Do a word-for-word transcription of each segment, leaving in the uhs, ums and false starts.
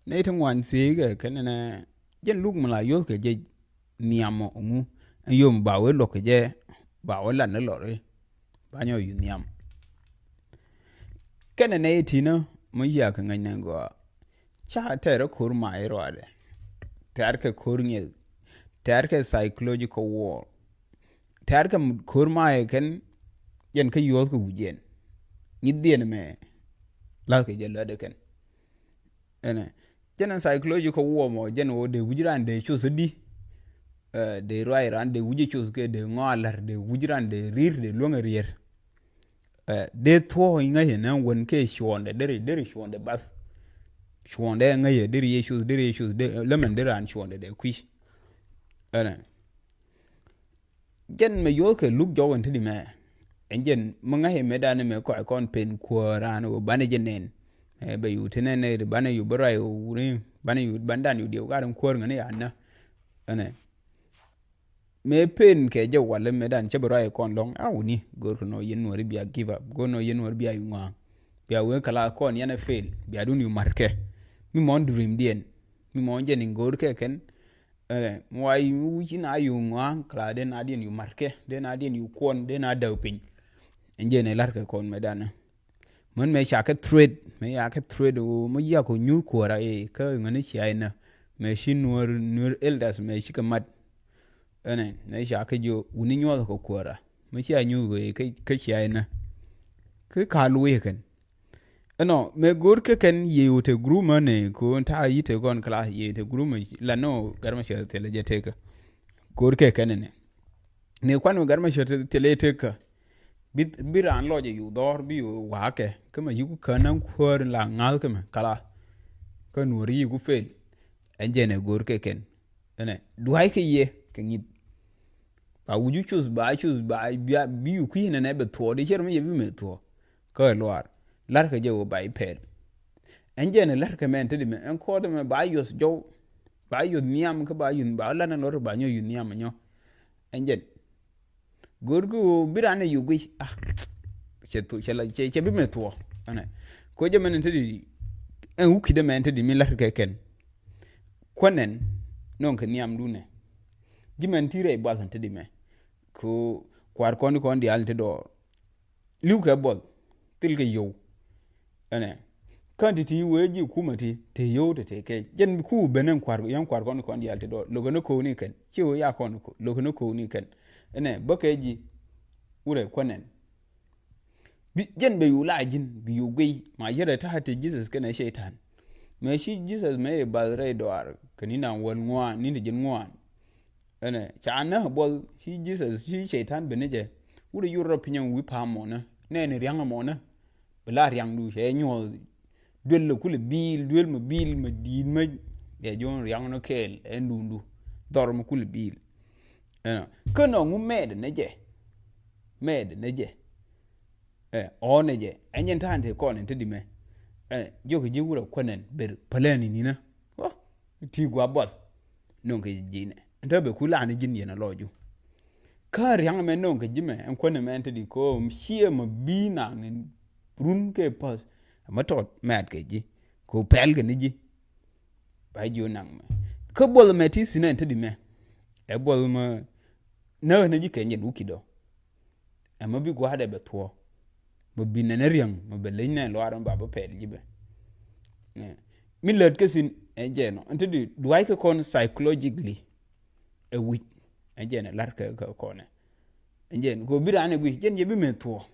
Nɛy ti ŋuan thiec kɛ kɛn nɛ jɛn luk mi la yuɔth kɛ jɛ nhiam ɔ ŋu. Ɛn yom ba wee luɔk kɛ jɛ ba wee lat ni lɔri. Ba nyɔ yu nhiam. Kɛn nɛ nɛy ti nä mi yia kɛ ŋäc nɛ gɔaa. Ca tɛɛr ɛ ko̱r ma iruadɛ. Tɛɛr kɛ ko̱r ŋiɛth. Tɛɛr kɛ psychological war. Tɛɛr kɛ ko̱r ma ɛ kɛn jɛn kä yuɔth kɛ wi̱c jɛn. Ŋi̱th diɛn mɛ lath kɛ jɛ lät ɛ kɛn. Ɛnɛ jɛn ɛn psychological war mɔ jɛn wä dee wi̱c ran dee cuth di. Dee ruac ran dee wi̱c cuth kɛ dee ŋɔa lär dee wi̱c ran dee ri̱r dee luäŋ riɛr. Dee thuɔ̱k ŋäcɛ nɛ wän kɛ cuɔ̱ɔ̱ndɛ deri deri cuɔ̱ɔ̱ndɛ bath. Cuɔ̱ɔ̱ndɛ ŋäcɛ deri yɛ cuth deri yɛ cuth lämɛn deri ran cuɔ̱ɔ̱ndɛ dee kui̱c. Ɛnɛ jɛn mɛ yuɔth kɛ luk jɔk in ti di mɛ. Ɛn jɛn mi ŋa̱c mɛ dan mɛ kɔc kɔn pen kuäär raan wä banɛ jɛ nɛn. Mɛ bɛ yu ti nɛn nɛ banɛ yu bä ruac wä wuni banɛ yu ban dan yu diɛw kar in kuäär ŋäni ya nä. Ɛnɛ mɛ pen kɛ jɛ walɛ mɛ dan cɛ bä ruac kɔn lɔŋ a wuni go̱r kɛ nɔ yɛn nuɔri bia give up go̱r nɔ yɛn nuɔri bia yu ŋɔaŋ. Bia wee kala kɔn yɛn a fail bia dun yu mat kɛ mi mɔn dream diɛn mi mɔn jɛn in go̱r kɛ kɛn. Ɛnɛ mi wa wi̱ci na yu ŋɔaŋ kala den a diɛn yu matkɛ den a diɛn yu kuɔn den a däk piny. Ɛn jɛn ɛ la̱rkɛ kɔn mɛ danɛ män mɛ ca kɛ threat mɛ ya kɛ threat ɣöö mɛ yak kɔ nyuth kuäärä ɛ kä ŋäni cia inä. Mɛ ci nuɔr nuɔr elders mɛ ci kɛ mat. Ɛnɛ mɛ ca kɛ jiɔ wuni nyuɔth kɔ kuäärä mɛ cia nyuth ɣöö ɛ kä cia inä. Kä ka luɔi kɛn. Ɛnɔ mɛ go̱o̱r kɛ kɛn yiëë wä te group mɛ ni ko̱o̱n ta̱a̱ yi̱ te gɔn class yiëë te group mɛ la ni wä gɛr mɛ cɛ thilɛ jɛ tekä. Go̱o̱r kɛ kɛn ni ni kuan wä gɛr mɛ cɛ thilɛ jɛ tekä. Bi raan lɔcɛ yu dhɔr bi wä wa̱a̱kɛ kä mɛ yiku kän na̱ŋ kuäär la ŋa̱th kä mɛ kala. Kä nuɔ̱ɔ̱ri yiku fail. Ɛn jɛn ɛ go̱o̱r kɛ kɛn. Ɛnɛ dua̱a̱c kɛ yɛ kɛ ŋi̱th. Ba wi̱c cu cuth ba cuth ba bi yu kui̱ nɛnɛ bɛ thuɔɔk di cɛ rɔ mi yɛ bi mɛ thuɔɔk. Kä ɛ luaar la̱rkɛ jɛ wä ba i̱ pɛl. Ɛn jɛn ɛ la̱rkɛ mɛn te di mɛ ɛn kɔɔt mɛ ba yuɔth jɔw. Ba yuɔth nhiam kä ba yuɔth ba la̱t ni lɔr ba nyɔ yuɔth nhiam nyɔ. Ɛn jɛn go̱o̱r ki wä bi ran ɛ yu guic ah. Cɛ thu cɛ la cɛ bi mɛ thuɔɔk. Ɛnɛ ko jɛ mɛn te di ɛn wukidɛ mɛn te di mi la̱rkɛ kɛn. Kuänɛn nɔŋ kɛ nhiam dunɛ. Ji̱ mɛn ti rɛy buath ɛn te di mɛ ko kua̱r kɔn kɔn diaal te dɔɔr. Li̱w kɛ buɔth thil kɛ yio̱w. Ɛnɛ kän ti ti wee ji̱ kumä ti te yio̱w te te kɛ jɛn ku ben ɛn kua̱r yɛn kua̱r kɔn kɔn diaal te dɔɔr lo̱kɛ ni ko̱o̱ni kɛn ci wee ya kɔn lo̱kɛ ni ko̱o̱ni kɛn. Ɛnɛ bä kɛ ji̱ wurɛ kuänɛn. Bi jɛn bɛ yu la ji̱n bi yu guiy ma yɛrɛ ta̱a̱ te Jesus kɛnɛ cɛytan. Mɛ ci Jesus mɛ i̱ bath rɛy dɔaar kɛ ni na wäl ŋuan ni ti ji̱n ŋuan. Ɛnɛ ca nä buɔth ci Jesus ci cɛytan ben ni jɛ. Wut i̱ yur rɔ pinyɛ wi̱i̱ pa̱a̱m mɔnä nɛɛni ria̱ŋ mɔnä. Bi la ria̱ŋdu cɛ nyuɔ̱th duel lɛ kulɛ bi̱i̱l duel mɛ bi̱i̱l mɛ di̱i̱t mɛ. Ɛ jo̱o̱n ria̱ŋ nɔ kɛɛl ɛn duundu dhɔr mɛ kulɛ bi̱i̱l. Ɛnɔ kä nɔ ŋu mɛɛdɛ nɛ jɛ. Mɛɛdɛ nɛ jɛ. Ɛ ɔɔnɛ jɛ ɛn jɛn ta̱a̱n te kɔn ɛn te di mɛ. Ɛ jiɔk ji̱ wurɛ kuänɛn ber pälɛn ininä. Wä ti gua̱ buɔth. No̱ŋ kɛ ji̱ ji̱nɛ ɛn te bɛ ku la̱a̱n ji̱n yɛn a lɔɔcu. Kä ria̱ŋ mɛ no̱ŋ kɛ ji̱ mɛ ɛn kuänɛ mɛ ɛn te di ko̱o̱m ciɛ mɛ bi̱i̱ naŋ in run kɛ päth. Ɛmɛ tɔt mɛɛt kɛ ji̱ ko̱ pɛl kɛ ni ji̱. Ba ji̱ wä naŋ mɛ kä buɔth mɛ ti thinɛ ɛn te di mɛ. Ɛ buɔth mɛ näk ni ji̱ kɛ jɛn wä kidɔ. Ɛmɛ bi gua̱a̱dɛ bɛ thuɔ̱ɔ̱ mɛ bi nɛn riäŋ mɛ bɛ leny nɛn luaar mɛ ba bä pɛl ji̱ bɛ. Mi lät kä thin ɛ jɛn ɔ ɛn te di dua̱ckɛ kɔn psychologically. Ɛ wi̱c ɛ jɛn ɛ la̱t kɛ kɔnɛ. Ɛ jɛn kɛ bi raan ɛ guic jɛn jɛ bi mɛ thuɔ̱ɔ̱.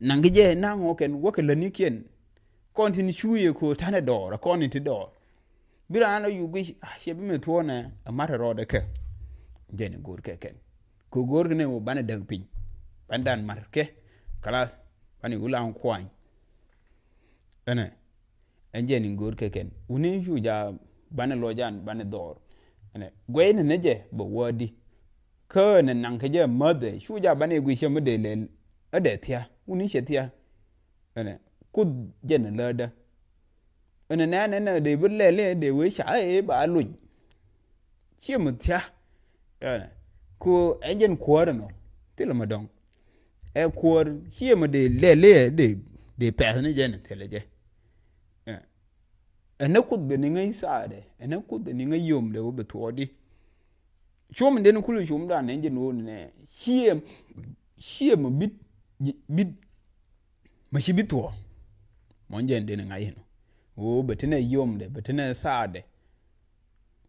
Naŋ kɛ jɛ naŋ ɔ kɛn wäkɛ lätnikiɛn. Kɔn tin cu yɛ ko̱ ta̱nɛ dɔɔr ɛ kɔn in ti dɔɔr. Bi raan ɛ yu guic a ciɛ bi mɛ thuɔ̱ɔ̱ nɛ ɛ mat ɛ rɔɔdɛ kɛ. Jɛn ɛ go̱o̱r kɛ kɛn. Kɛ go̱o̱r kɛ nɛ wä banɛ däk piny banɛ dan mat kɛ. Kalath banɛ wä la kuany. Ɛnɛ ɛn jɛn in go̱o̱r kɛ kɛn wuni cu ja banɛ lɔc an banɛ dhɔɔr. Ɛnɛ guɛy nɛ nɛ jɛ bɛ wä di. Kä nɛ naŋ kɛ jɛ mäthɛ cu ja banɛ guic cɛ mi dee lɛl. Ɛ dee thia wuni cɛ thia. Ɛnɛ kuth jɛn ɛ lätdä. Ɛnɛ nɛnɛ nɛ dee bi lɛl i̱ dee wee ca i̱ ba luny. Ciɛ mi thia. Ɛnɛ ku ɛn jɛn kuäär ɛnɔ thilɛ mi dɔ̱ŋ. Ɛ kuäär ciɛ mi dee lɛl i̱ dee dee pɛth ni jɛn thilɛ jɛ. Ɛ Ɛn ɛ Kuoth bɛ ni ŋäc thaadɛ, ɛn ɛ Kuoth bɛ ni ŋäc yomdɛ wä bɛ thuɔɔdi. Cuɔm in den kul cuɔm dan nɛ jɛn wä nɛ ciɛ, ciɛ mɛ bit, bit mɛ ci bit thuɔɔ. Mɔ jɛn den ŋa̱c inɔ wä bɛ ti nɛ yomdɛ, bɛ ti nɛ thaadɛ,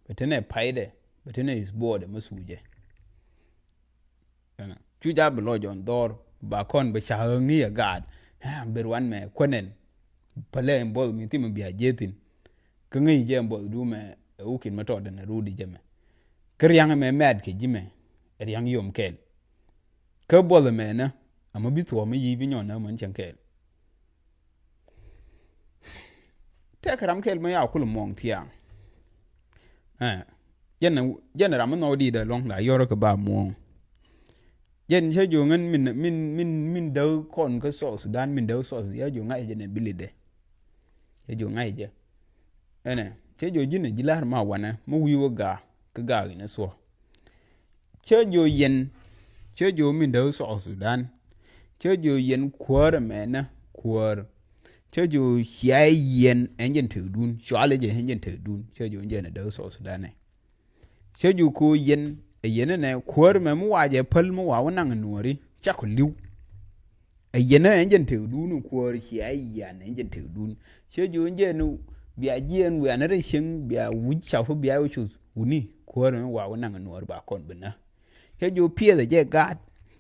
bɛ ti nɛ paydɛ, bɛ ti nɛ isbuɔɔdɛ mɛ thuujɛ. Cu ja bi lɔ jɔn dhɔr ba kɔn bi ca ɣäŋni ɛ gaat. Ber wan mɛ kuɛnɛn pälɛ in buɔth mi thim bia jethin. Kä ŋäc jɛ in buɔth du mɛ ɛ wukin mɛ tɔt in ɛ rut i jɛ mɛ. Kä riaŋ mɛ mɛt kɛ ji̱ mɛ riaŋ yom kɛl. Kä buɔth mɛ nä amä bi thuɔɔ mi yi̱ bi nyɔn nä män cäŋ kɛl. Tɛk ram kɛl mɛ ya kul muɔŋ thiaŋ. Ɛ, jɛn, jɛn ram mi nhɔk dit ɛlɔŋ la yɔrɔ kɛ ba muɔŋ. Jɛn cɛ jiök ŋän min, min, min, min däk kɔn kä South Sudan, min däk South Sudan, ya jiök ŋa̱c jɛ nɛ bilidɛ. Ya jiök ŋa̱c jɛ. Ɛnɛ, cɛ jiök ji̱n ɛ ji̱ la̱r ma wanɛ, mi wi̱i̱ wä gaak, kä gaak in ɛ thuɔ̱k. Cä jiök yɛn, cä jiök min däk South Sudan. Cä jiök yɛn kuäär ɛmɛnɛ kuäär. Cä jiök cia yɛn ɛn jɛn tëkdun, cualɛ jɛ ɛn jɛn tëkdun. Cä jiök jɛn ɛ däk South Sudan ɛ. Cä jiök ko̱ yɛn, ɛ yɛn ɛnɛ kuäär ɛmɛ mi wa jɛ päl mi wa wä naŋ ɛ nuɔ̱ɔ̱ri, cakɔ li̱w. Ɛ yɛn ɛ ɛn jɛn tëkdun kuäär cia yɛn ɛn jɛn tëkdun. Cä jiök jɛn bia jiɛɛn wianä rɛ cieŋ bia wi̱c cafä bia wä cuth wuni kuäär ɛmɛ wa wä naŋ ɛ nuɔ̱ɔ̱ri ba kɔn bi nä. Cä jiök piɛth ɛ jɛ gaat.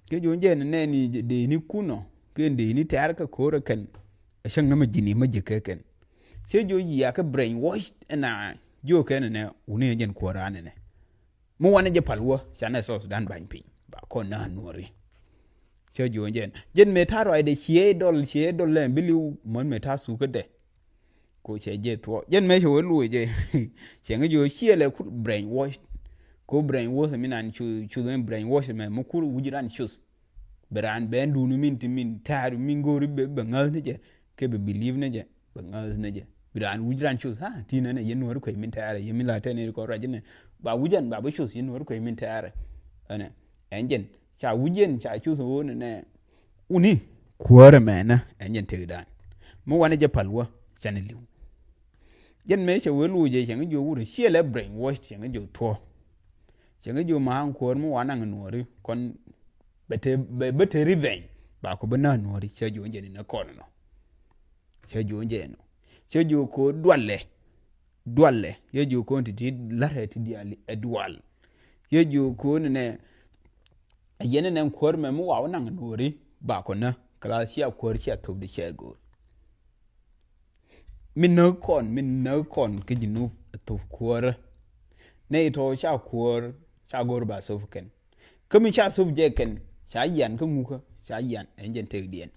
Cä jiök jɛn nɛni dee ni kunɔ kɛn dee ni tɛ̈r kɛ ko̱r ɛ kɛn. Ɛ cäŋ ni mɛ ji̱ni mɛ ji̱ kɛ kɛn. Cä jiök yia kɛ brainwash ɛna jiök kɛn ɛnɛ wuni ɛ jɛn kuäär an ɛnɛ. Mi wanɛ jɛ pal wä canɛ South Sudan ba̱ny piny ba kɔn na nuɔri. Cä jiök jɛn jɛn mɛ ta̱a̱ ruacdɛ ciɛ dɔl ciɛ dɔl lɛ bi li̱w män mɛ ta̱a̱ thukädɛ. Ko cɛ jɛ thuɔɔk jɛn mɛ cɛ wee luɔc jɛ. Cɛ ŋä jiök ciɛ lɛ kut brainwash. Ko brainwash mi nan cu cuth mi brainwash mɛ mi kur wi̱c ran cuth. Bi raan bɛn duuni min ti min ta̱a̱r min go̱o̱ri bɛ bɛ ŋäth ni jɛ kɛ bɛ believe ni jɛ bɛ ŋäth ni jɛ. Bi raan wi̱c ran cuth ha ti nɛn ɛ yɛn nuɔ̱ɔ̱ri kuec min ta̱a̱r ɛ yɛn min la tɛn ɛ kɔ ruac ni ba wi̱c ɛn ba bä cuth yɛn nuɔ̱ɔ̱ri kuec min ta̱a̱r ɛ. Ɛnɛ ɛn jɛn ca wi̱c ɛn ca cuth ɛ ɣöö ni nɛ wuni kuäärɛ mɛnä ɛn jɛn tëkdan. Mi wanɛ jɛ pal wä canɛ li̱w. Jɛn mëë cɛ wee luuc jɛ cɛ ŋä jiök wut ciɛ lɛ brainwash cɛ ŋä jiök thuɔ̱k. Cɛ ŋä jiök ma̱a̱ŋ kuäär mi wa naŋ nuɔ̱ɔ̱ri kɔn bɛ te bɛ bɛ te revenge ba kɔ bä na̱a̱ŋ nuɔ̱ɔ̱ri cɛ jiök jɛ ni nä kɔn nɔ. Cɛ jiök jɛ nɔ cɛ jiök ko̱ dualɛ dualɛ yɛ jiök ko̱n ti ti la̱rɛ ti diaal ɛ dual. Yɛ jiök ko̱n nɛ ɛ yɛn nɛ kuäär mɛ mi wa wä naŋ nuɔ̱ɔ̱ri ba kɔ nä kɛ la cia kuäär cia thop di cɛ go̱o̱r. Min näk kɔn min näk kɔn kä Jinub ɛ thop kuäärä. Nɛ itɔ ca kuäär ca go̱r ba thop kɛn. Kä mi ca thop jɛ kɛn ca yian kä ŋukä ca yian ɛn jɛn tëkdiɛn.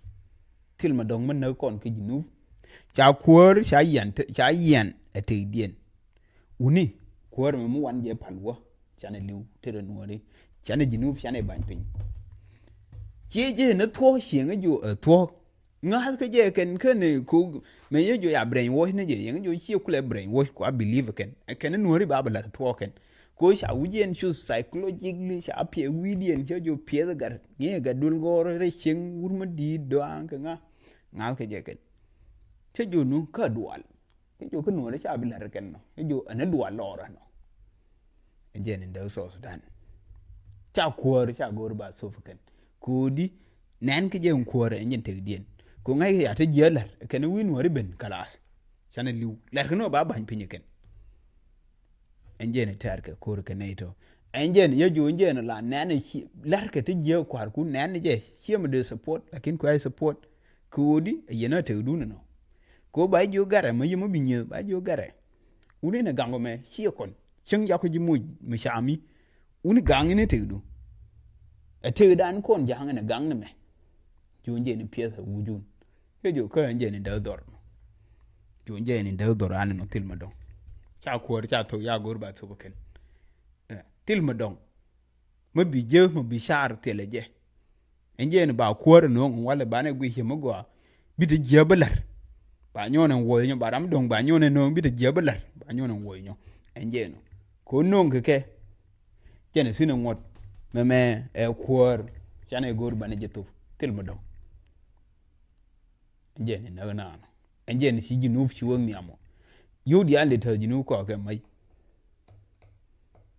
Thil ma dɔ̱ŋ mi näk kɔn kä Jinub ca kuäär ca yian ca yian ɛ tëkdiɛn. Wuni kuäär mɛ mi wan jɛ pal wä canɛ li̱w tëë rɛ nuɔ̱ɔ̱ri canɛ Jinub canɛ ba̱ny piny. Ciɛ jɛ ni thuɔ̱k cieŋ jiö ɛ thuɔ̱k. Ŋa̱th kä jɛ kɛn kä ni ko̱k mɛ yɛ jiö ya brainwash ni jɛ yɛn jiö ciɛ kulɛ brainwash kua believe kɛn ɛ kɛn ni nuɔ̱ɔ̱ri ba bɛ la̱t thuɔ̱k kɛn. Ko ca wi̱c yɛn cu psychologically ca piɛ wi̱i̱diɛn cä jiö piɛth gat ŋiɛ gat duel gɔɔr rɛ cieŋ wur mi di̱i̱t dɔaŋ kɛ ŋa̱. Ŋa̱th kä jɛ kɛn cä jiö nu kä dual. Kä jiök kä nuɔ̱ɔ̱rä ca bi la̱r kɛn nɔ kä jiök ɛn ɛ dual lɔɔr ɛnɔ. Ɛn jɛn in däk South Sudan ca kuäär ca go̱o̱r ba thop kɛn. Ko̱di nɛn kä jɛ in kuäär ɛn jɛn tëkdiɛn. Ko ŋa̱c kɛ ca te jiɛ la̱r kɛn wi̱i̱ nuɔ̱ɔ̱ri ben kalath. Canɛ li̱w la̱r kɛ ni wä ba ba̱ny piny kɛn. Ɛn jɛn in tɛ̈r kɛ ko̱o̱r kɛ nɛy tɔ ɛn jɛn yɛ jiök ɛn jɛn la nɛn ci la̱r kɛ te jiɛ kua̱r ku nɛn jɛ ciɛ mi dee support lakin kuɛ support. Ko̱di ɛ yɛn a tëkdun ɛnɔ. Ko ba jiök garɛ mɛ yɛ mɔ bi nyieth ba jiök garɛ. Wuni nɛ gaŋ kɔ mɛ ciɛ kɔn cäŋ jakɔ ji̱ moc mi cami. Wuni gaŋ in ɛ tëkdu. Ɛ tëkdan kɔn ja̱a̱ŋ ɛn ɛ gaŋ ni mɛ. Jiök jɛ ni piɛth ɛ wucun. Yɛ jiök kä ɛn jɛ ni däk dhɔr. Jiök jɛ ni däk dhɔr an ɛnɔ thil ma dɔ̱ŋ. Ca kuäär ca thok ya go̱r ba thok kɛn. Ɛ, thil ma dɔ̱ŋ. Mi bi jiäk mi bi car thilɛ jɛ. Ɛn jɛ ni ba kuäär ni ŋuŋ walɛ banɛ guic cɛ mi gɔaa. Bi te jiäk bi la̱r. Ba nyɔn ɛn wuɔy nyɔ ba ram dɔ̱ŋ ba nyɔn ɛn no̱o̱ŋ bi te jiäk bi la̱r ba nyɔn ɛn wuɔy nyɔ. Ɛn jɛ ni ko no̱o̱ŋ kɛ kɛ. Jɛn ɛ thi̱n ɛ ŋuɔ̱t mɛmɛ ɛ kuäär. Canɛ go̱o̱r banɛ jɛ thop thil mi dɔ̱ŋ. Ɛn jɛn ɛ näk naan ɛn jɛn ci Jinub ci wä nhiam ɔ. Yio̱w diaal dee tɛth ji̱n wä kɔakɛ mac.